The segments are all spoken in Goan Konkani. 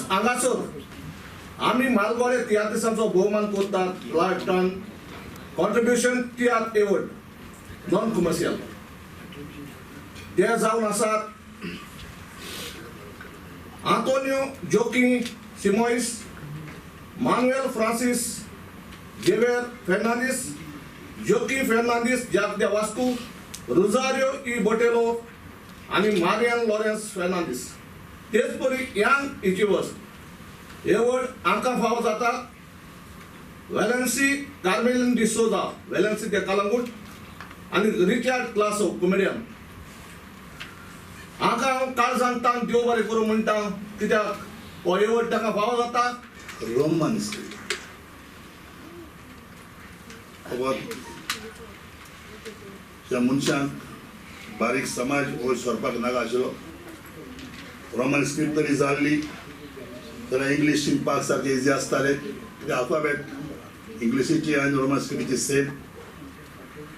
हांगासर आमी मालगोडे तियात्रिसांचो भोवमान करतात. Life time contribution tiatr award non commercial ते जावन आसात आंतोनियो जोकी सिमोइस, मानुएल फ्रांसीस जेवेर फेर्नांदीस, जोकी फेर्नांदीस जाक दे वास्को, रोजारियो ई बोटेलो आनी मारियन लॉरेन्स फेर्नांदीस. तेच परी यंग इचिवर्स एवॉर्ड हांकां फावो जाता वेलन्सी कार्मेलीन डिसोजा, वेलन्सी ते कलंगूट आनी रिचार्ड क्लासो कॉमेडियन. हांकां हांव काळजान तान देव बरें करूं म्हणटा, कित्याक हो एवॉर्ड ताका फावो जाता. रोमन स्क्रिप्ट त्या मनशांक बारीक समाज वयर सरपाक नाका आशिल्लो. रोमन स्क्रिप्ट तरी जाल्ली जाल्यार इंग्लीश शिकपाक सारकें इजी आसतालें, कित्याक अल्फाबेट इंग्लिशीची आनी रोमन स्क्रिप्टीची सेम.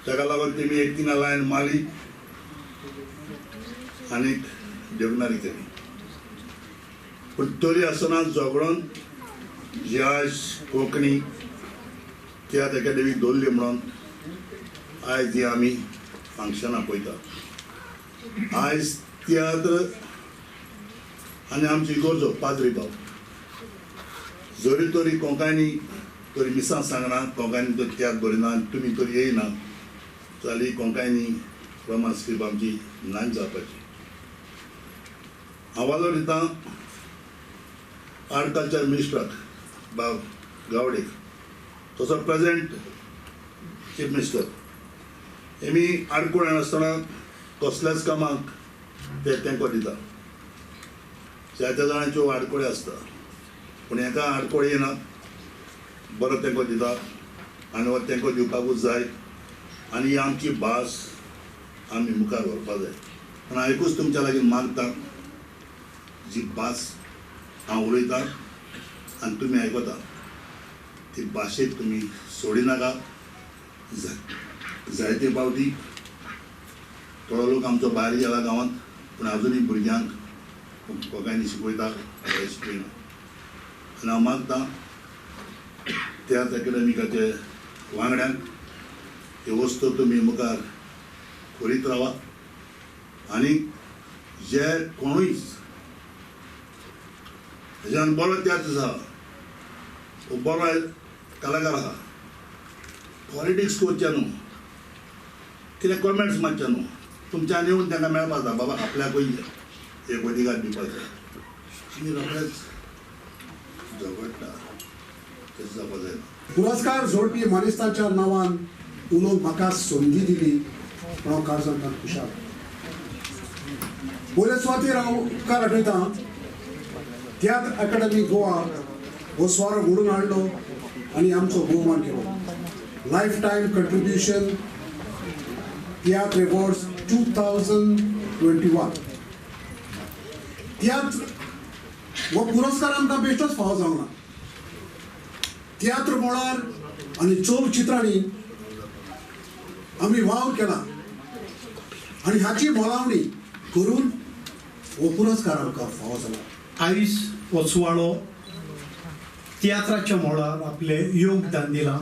ताका लागून तेमी एक तिना लायन मारली आनी देवनारी केली. पूण तरी आसतना झगडोन जी आयज कोंकणी तियात्र एकाडेमीक दवरली म्हणून आयज ही आमी फंक्शनां पळयता. आयज तियात्र आनी आमची इगोर्जो पाद्री बाब जरी तरी कोंकणी तरी मिसां सांगना, कोंकणी तर तियात्र बरयना, तुमी तरी येयना जाल्यार कोंकणी रोमन स्क्रिप्ट आमची नाच जावपाची. हांव वालोर दिता आर्ट कल्चर मिनिस्टराक बाब गावडेक, तसो प्रेजेंट चीफ मिनिस्टर. हेमी आडकोळ आसतना कसल्याच कामाक ते तेंको दिता. जायत्या जाणांच्यो आडकोळी आसता पूण हेका आडकोळ येना, बरो तेंको दिता आनी हो तेंको दिवपाकूच जाय आनी ही आमची भास आमी मुखार व्हरपाक जाय. पूण हांव एकूच तुमच्या लागीं मागता, जी भास हांव उलयतां आनी तुमी आयकता ती भाशेक तुमी सोडिनाका. जायते फावटी थोडो लोक आमचो भायर गेला गांवांत, पूण आजुनूय भुरग्यांक कोंकणी शिकयता, शिकयना. आनी हांव मागता तियात्र एकाडेमिकाचे वांगड्यांक ह्यो वस्तू तुमी मुखार करीत रावा आनी जे कोणूय हेज्यान बरो तियात्र आसा, बरो कलाकार आसा, पॉलिटिक्स करचें न्हू, कितें कॉमेंट्स मारचें न्हू, तुमच्यान येवन तांकां मेळपाक जाय, बाबा आपल्याकूय एक अधिकार दिवपाक जाय. आमी रोखडेच झगडटा, तशें जावपाक जायना. पुरस्कार जोडपी मानेस्तांच्या नांवान उलोवंक म्हाका संदी दिली म्हूण हांव काळजांतल्यान खुशाल. पयले सुवातेर हांव उपकार आठयतां तियात्र अकादमी गोवा हो सुवाळो घडोवन हाडलो आनी आमचो भोवमान केलो. Life time contribution tiatr awards 2021. तियात्र हो पुरस्कार आमकां बेश्टोच फावो जावंक ना. तियात्र मळार आनी चलचित्रांनी आमी वावर केला आनी हाची मोलावणी करून हो पुरस्कार आमकां फावो जाला. आयज हो सुवाळो तियात्राच्या मळार आपलें योगदान दिलां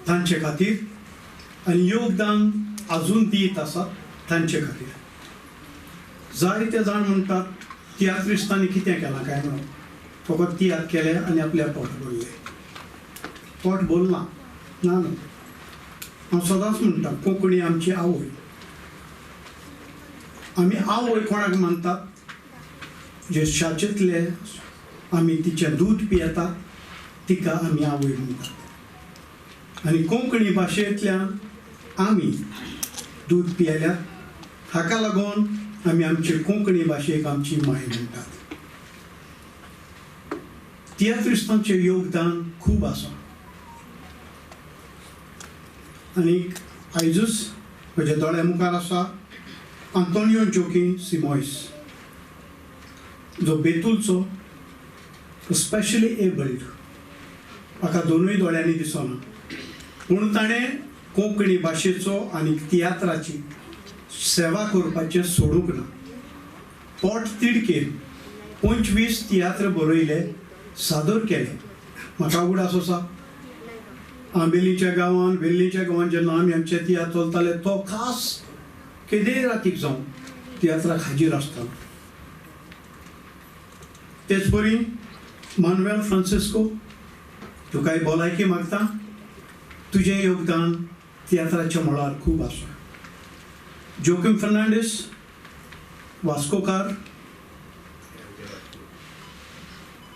तांचे खातीर आनी योगदान अजून दीत आसात तांचे खातीर. जायते जाण म्हणटात तियात्रिस्तांनी कितें केलां काय म्हणून, फकत तियात्र केले आनी आपल्या पोट भरलें. पोट भरलां ना न्हू. हांव सदांच म्हणटा कोंकणी आमची आवय. आमी आवय कोणाक मानतात? जे शाचेंतले आमी तिचें दूद पियेतात तिका आमी आवय म्हणटात. आनी कोंकणी भाशेंतल्यान आमी दूद पियेल्यात, हाका लागून आमी आमचे कोंकणी भाशेक आमची माय म्हणटात. तियात्रिस्तांचें योगदान खूब आसा आनी आयजूच म्हज्या दोळ्या मुखार आसा आंतोनियो जोकी सिमोयस, जो बेतूलचो स्पेशली एबल्ड, हाका दोनूय दोळ्यांनी दिसना, पूण ताणें कोंकणी भाशेचो आनी तियात्राची सेवा करपाचें सोडूंक ना. पोट तिडकेन 25 तियात्र बरयले सादर केले. म्हाका उगडास आसा आंबेलीच्या गांवान, वेल्लीच्या गांवान जेन्ना आमी आमचे तियात्र चलताले तो खास केदेय रातीक जावं तियात्राक हाजीर आसतालो. तेच परी मानुएल फ्रांसिस्को, तुकाय भलायकी मागता. तुजें योगदान तियात्राच्या मळार खूब आसा. जोकीम फर्नांडीस वास्कोकार,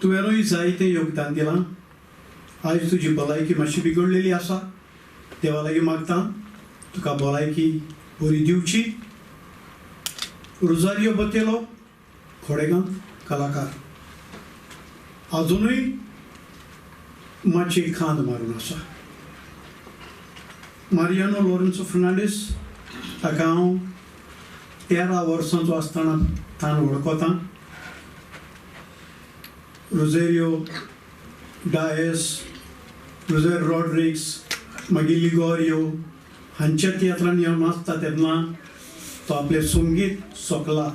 तुवेंनूय जायतें योगदान दिलां. आयज तुजी भलायकी मातशी बिगडलेली आसा, देवा लागीं मागता तुका भलायकी बरी दिवची. रोजारियो बतेलो, खोडेगांव कलाकार, आजुनूय मातशी खांद मारून आसा. मारियानो लोरेन्सो फर्नांडीस, ताका हांव 13 वर्सांचो आसतना तान वळखता. रोजेरियो डायस, रोजेर रॉड्रिक्स, मागीर लिगोरियो हांच्या तियात्रांनी हांव नाचता तेन्ना तो आपलें संगीत सोकला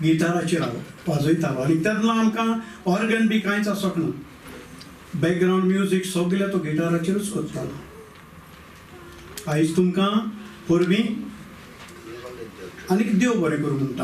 गिटाराचेर वाजयतालो आनी तेन्ना आमकां ऑर्गन बी कांयच आसक ना, बॅकग्रावंड म्युजीक सगळें तो गिटाराचेरूच करतालो. आयज तुमकां परबीं आनी देव बरें करूं म्हणटा.